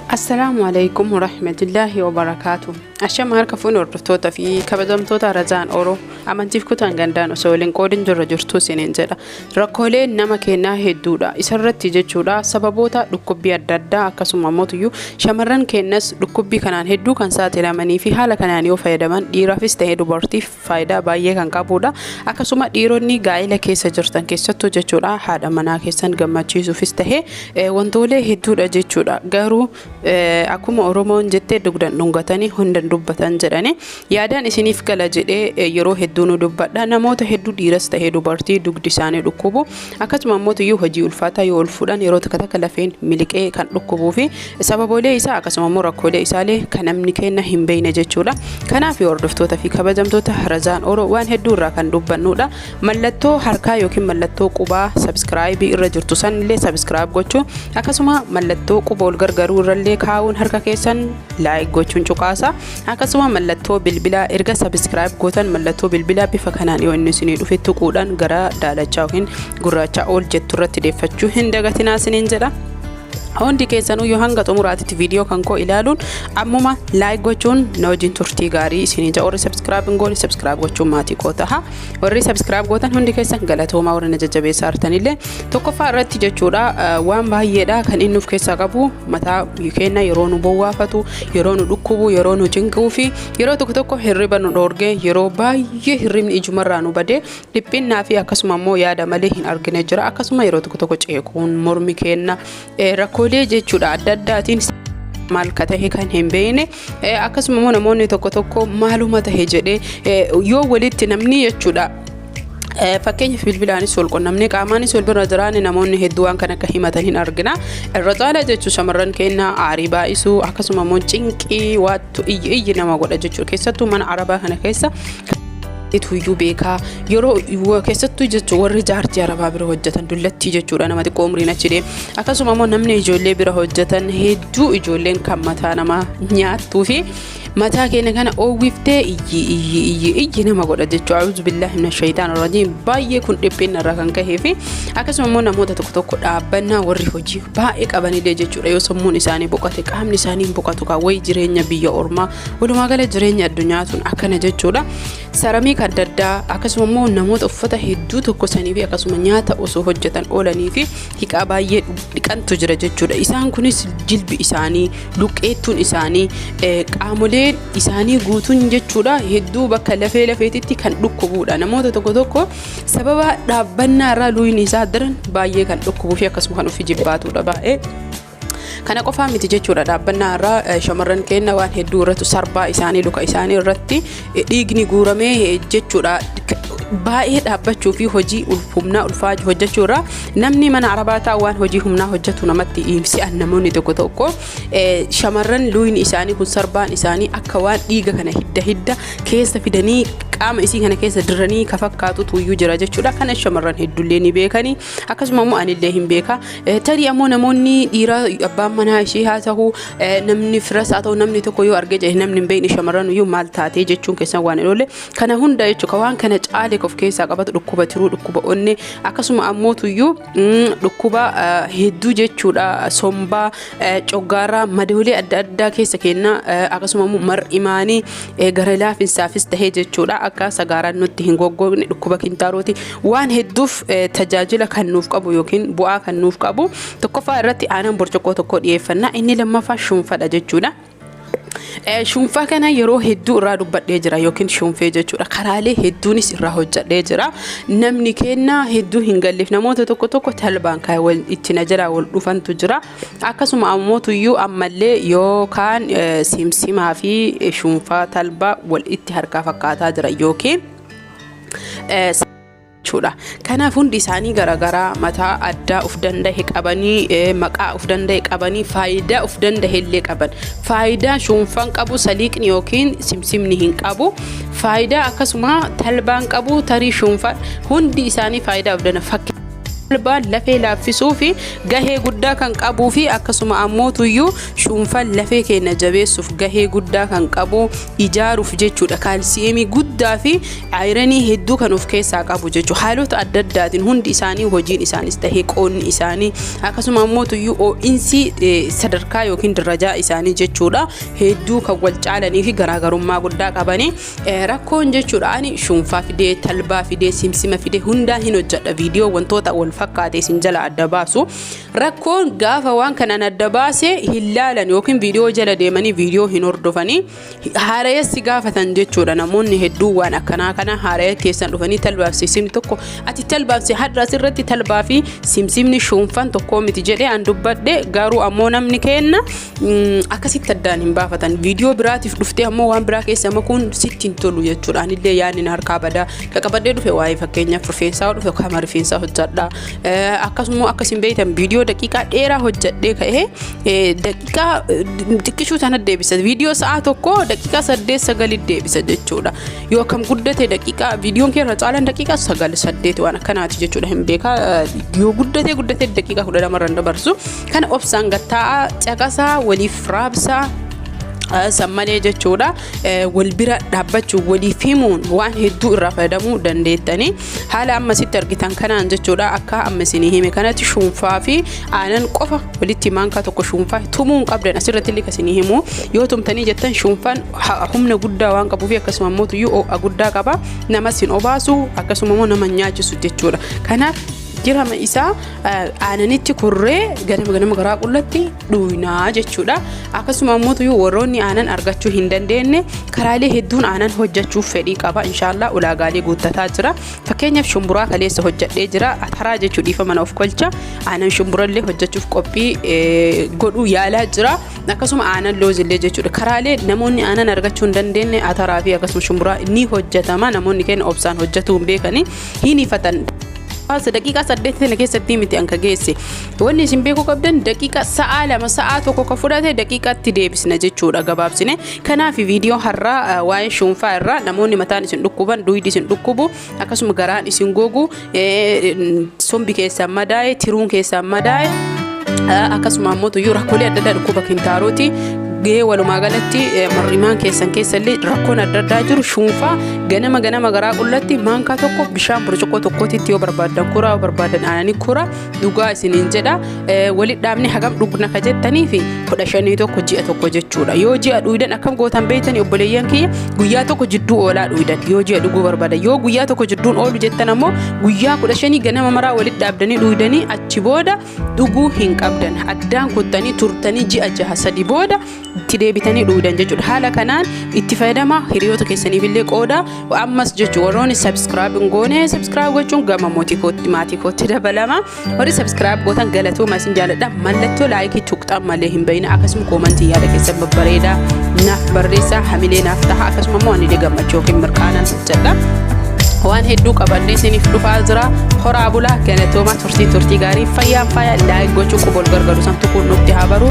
Assalaamu alaikum warahmatullaahi wabarakaatu. Ashama harka fuune hordoftoota fi kabajamtoota Razaan Oro amantiif kutaan gandaan osoo waliin qoodin jirra jirtuu isiniin jedha. Rakkooleen nama keenyaa hedduudha. Isarratti jechuudha sababoota dhukkubbii adda addaa akkasuma mootuyyuu shamarran keenyas dhukkubbii kanaan hedduu kan saaxilamanii fi haala kanaan yoo fayyadaman dhiiraafis ta'ee dubartiif faayidaa baay'ee kan qabudha. Akkasuma dhiironni gaa'ela keessa jirtan keessattuu jechuudha haadha manaa keessan gammachiisuufis ta'ee wantoolee hedduudha jechuudha. Garuu akkuma Oromoon jettee dugdan dhungatanii hundan dubbatan jedhani yaadaan isiniif gala jedhee yeroo hedduu nu dubbadha. Namoota hedduu dhiiras ta'ee dubartii dugdi isaanii dhukkubu. Akkasuma ammoo hojii ulfaataa yoo ol fuudhan yeroo takka takka lafeen miliqee kan dhukkubuu fi sababoolee isaa akkasuma immoo rakkoolee isaalee kan namni keenya hin beekne jechuudha. Kanaaf hordoftoota fi kabajamtoota Razaan Oro waan hedduu irraa kan dubbannudha. Mallattoo harkaa yookiin mallattoo qubaa sabskraayibii irra jirtu sanillee sabskraayib gochuu akkasuma mallattoo quba ol gargaruu irrallee kaa'uun harka keessan laayik gochuun cuqaasa. Akkasuma mallattoo bilbilaa erga sabskraayib gootan mallattoo bilbilaa bifa kanaan yoo inni isinii dhufe tuquudhaan gara daalachaa yookiin gurraachaa ol jettu irratti deeffachuu hin dagatinaa isiniin jedha. Hundi keessanuu yoo hanga xumuraatitti viidiyoo kan koo ilaaluun ammuma laayik gochuun na wajjin turtii gaarii isinii ja'a. Warri sabskraayib hin goone sabskraayib gochuun maatii koo taha. Warri sabskraayib gootan hundi keessan galatoomaa warri na jajjabeessaa jirtanillee tokkoffaa irratti jechuudha waan baay'eedha kan inni of keessaa qabu mataa keenya yeroo nu bowwaafatu, yeroo nu dhukkubu, yeroo nu cinquu fi yeroo tokko tokko hirriba nu dhoorgee yeroo baay'ee hirribni ijumarraa nu badee dhiphinnaa fi akkasuma immoo yaada malee hin argine jira. Akkasuma yeroo tokko tokko ceekuun mormi keenya rakkoolee jechuudha adda addaatiin maal ka tahe kan hin beekne akkasuma immoo namoonni tokko tokko maaluma tahe jedhee yoo walitti namni jechuudha. Fakkeenyaaf bilbilaanis wal qunnamnee qaamaanis wal bira jiraanne namoonni hedduu waan kana akka himatan hin argina. Irra caalaa jechuun shamarran keenya aarii baay'isuu akkasuma immoo cinqii waattu iyyi iyyi nama godha jechuudha. Keessattuu mana arabaa kana keessa tuyyuu beekaa yeroo keessattuu jechuun warri jaartii arabaa bira hojjetan dullattii jechuudha nama xiqqoo umriin achi deemu. Akkasuma immoo namni ijoollee bira hojjetan hedduu ijoolleen kan mataa namaa nyaattuu fi mataa keenya kana oowwiftee iyyi iyyi iyyi iyyi nama godha jechuudha. A'uuzu billaahi mina shaytaan rajiim baay'ee kun dhiphina irraa kan kahee fi akkasuma immoo namoota tokko tokko dhaabbannaa warri hojii baay'ee qabanillee jechuudha yoo sammuun isaanii boqote qaamni isaanii hin boqotu kaa wayi jireenya biyya ormaa walumaa gala jireenya addunyaa tun akkana jechuudha. Saramiik adda addaa akkasuma immoo namoota uffata hedduu tokkosanii fi akkasuma nyaata osoo hojjetan oolanii fi hiqaa baay'ee dhiqantu jira jechuudha. Isaan kunis jilbi isaanii, luqqeettuun isaanii, qaamoleen isaanii guutuun jechuudha hedduu bakka lafee lafeetitti kan dhukkubuudha. Namoota tokko tokko sababa dhaabbannaa irraa luuyni isaa daran baay'ee kan dhukkubuu fi akkasuma kan ofi jibbaatudha baay'ee. Kana qofaa miti jechuudha dhaabbannaa irraa shamarran keenya waan hedduu irratti sarbaa isaanii luka isaanii irratti dhiigni guuramee jechuudha baay'ee dhaabbachuu fi hojii humnaa ulfaa hojjechuu irraa namni mana arabaa taa'u waan hojii humnaa hojjetu namatti si'an namoonni tokko tokko shamarran luuyni isaanii kun sarbaan isaanii akka waan dhiiga kana hidda hidda keessa fidanii qaama isii kana keessa diranii ka fakkaatu tuyyuu jira jechuudha. Kana shamarran hedduullee ni beekanii akkasuma immoo anillee hin beeka. Tarii ammoo namoonni dhiiraa abbaan manaa ishee haa ta'u namni firas haa ta'u namni tokko yoo argee jedhe namni hin beekne shamarran iyyuu maal taatee jechuun keessan waan hin oolle kana hunda jechuudha waan kana caale of keessaa qabatu dhukkuba tiruu dhukkuba onnee akkasuma ammoo tuyyuu dhukkuba hedduu jechuudha sombaa coggaarraa madoolee adda addaa keessa kenna akkasuma immoo mar'imaanii gara laafinsaafis tahee jechuudha akka sagaaraan nutti hin goggogne dhukkuba kintaarooti waan hedduuf tajaajila kan nuuf qabu yookiin bu'aa kan nuuf qabu tokkoffaa irratti aanan burcuqqoo tokko dhiyeeffanna inni lammaffaa shunfadha jechuudha. Shunfaa kana yeroo hedduu irraa dubbadhee jira yookiin shunfee jechuudha. Karaalee hedduunis irraa hojjedhee jira. Namni kennaa hedduu hin galleef namoota tokko tokko talbaan kan wal itti na jalaa wal dhufantu jira. Akkasuma ammoo tuyyuu ammallee yookaan simsimaa fi shunfaa talbaa wal itti harkaa fakkaataa jira yookiin jechuudha. Kanaaf hundi isaanii garaagaraa mataa addaa of danda'e qabanii maqaa of danda'e qabanii faayidaa of danda'e illee qaban. Faayidaa shuunfaan qabu saliiqni yookiin simsimni hin qabu. Faayidaa akkasuma talbaan qabu tarii shuunfaan hundi isaanii faayidaa of danda'e. Talbaan lafee laaffisuu fi gahee guddaa kan qabuu fi akkasuma ammoo tuyyuu shuunfaan lafee keenya jabeessuuf gahee guddaa kan qabu ijaaruuf jechuudha. Kaalsiyeemii guddaa fi ayiranii hedduu kan of keessaa qabu jechuudha. Haalota adda addaatiin hundi isaanii hojiin isaanis tahee qoonni isaanii akkasuma ammoo tuyyuu ho'iinsi sadarkaa yookiin darajaa isaanii jechuudha hedduu kan wal caalanii fi garaagarummaa guddaa qabanii. Rakkoon jechuudha ani shuunfaa fidee talbaa fidee simsima fidee hundaa hin hojjedha viidiyoo wantoota wal fakkaate isin jala adda baasu. Rakkoon gaafa waan kanaan adda baase hin laalan yookiin viidiyoo jala deemanii viidiyoo hin hordofanii haarayessi gaafatan jechuudha. Namoonni hedduu waan akkanaa kana haaraya keessan dhufanii talbaaf simsimni tokko ati talbaaf hadha asirratti talbaa fi simsimni shuunfan tokkoo miti jedhee an dubbadhe, garuu ammoo namni kenna akkasitti addaan hin baafatan. Viidiyoo biraatiif dhuftee ammoo waan biraa keessa makuun sitti hin tolu jechuudha. Anillee yaadni na harkaa badaa qaqabadhee dhufe waa'ee fakkeenyaaf rifeensaa dhufe kama rifeensaa hojjedha. Akkasuma akkasin beektan viidiyoo daqiiqaa dheeraa hojjedhee ka'ee daqiiqaa xiqqishuu sana deebisa. Viidiyoo sa'a tokko daqiiqaa 8 9 deebisa jechuudha. Yoo akkam guddate daqiiqaa viidiyoon kee irra caalaan daqiiqaa 9 8 waan akkanaati jechuudha. Hin beekaa, yoo guddatee guddatee daqiiqaa 12 irra hin dabarsu. Kana obsaan gattaa'aa caqasaa waliif raabsaa san malee jechuudha. Wal bira dhaabbachuu waliif himuun waan hedduu irraa fayyadamuu dandeettanii haala amma sitti argitan kanaan jechuudha. Akka amma isinii hime kanatti shuunfaa fi aanan qofa walitti maankaa tokko shuunfaa tumuu hin qabdan. Asirratti illee isinii himu, yoo tumtanii jettan shuunfaan humna guddaa waan qabuuf akkasuma immoo tuyyuu ho'a guddaa qaba, namas hin obaasu, akkasuma immoo nama nyaachisu jechuudha. Kanaaf dirama isaa aananitti kurree ganama ganama garaa qullatti dhuynaa jechuudha. Akkasuma immoo tuyyuu warroonni aanan argachuu hin dandeenye karaalee hedduun aanan hojjechuuf fedhii qaba. Inshaallah ulaagaalee guuttataa jira. Fakkeenyaaf shumburaa kaleessa hojjedhee jira. Ataraa jechuu dhiifa mana of kolcha. Aanan shumburallee hojjechuuf qophii godhuu yaalaa jira. Akkasuma aanan loozillee jechuudha. Karaalee namoonni aanan argachuu hin dandeenye ataraa fi akkasuma shumburaa ni hojjetama. Namoonni keenya obsaan hojjetuu hin beekanii hin ifatan. Daqiiqaa 8 sana keessatti miti anka geesse. Wanni isin beekuu qabdan daqiiqaa sa'aa 2 sa'aa 1 ka fudhate daqiiqaatti deebisna jechuudha gabaabsine. Kanaaf viidiyoo har'aa waa'ee shuunfaa irraa namoonni mataan isin dhukkuban, duydi isin dhukkubu, akkasuma garaan isin gogu, sombi keessaan madaa'e, tiruun keessaan madaa'e, akkasuma ammoo tuyyuu rakkoolee adda addaa dhukkuba kintaarooti. Gahee walumaa galatti mar'imaan keessan keessallee rakkoon adda addaa jiru shuunfaa ganama ganama garaa qullatti maankaa tokko bishaan burcuqqoo tokkootitti yoo barbaaddan kuraa, yoo barbaaddan aananii kura dhugaa isiniin jedha. Walitti dhaabne hagam dhugna ka jettanii fi 15 tokko ji'a tokko jechuudha. Yoo ji'a dhuydan akkam gootan beeytanii obboleeyyan kiyya? Guyyaa tokko jidduu oolaa dhuydan yoo ji'a dhuguu barbaadan. Yoo guyyaa tokko jidduun oolu jettan ammoo guyyaa 15 ganama maraa walitti dhaabdanii dhuydanii achi booda dhuguu hin qabdan. Addaan kuttanii turtanii ji'a 6 3 booda itti deebitanii dhugdan jechuudha. Haala kanaan itti fayyadama, hiriyoota keessaniif illee qooda. Ammas jechuun warroonni subscribe hin goone subscribe gochuun gama mootii kootti maatii kootti dabalama. Warri subscribe gootan galatooma, isin jaaladha. Mallattoo like tuqxan malee hin bayina. Akkasuma comment yaada keessan babbareedaa naaf barreessaa, hamilee naaf taha. Akkasuma immoo ani gammachuu yookiin mirqaanaan hojjedha. Waan hedduu qabannee isiniif dhufaa jira. Horaa bulaa, galatooma, turtii gaarii, fayyaan faaya. Like gochuu quba ol gargaaru san tuquun nutti haa baru.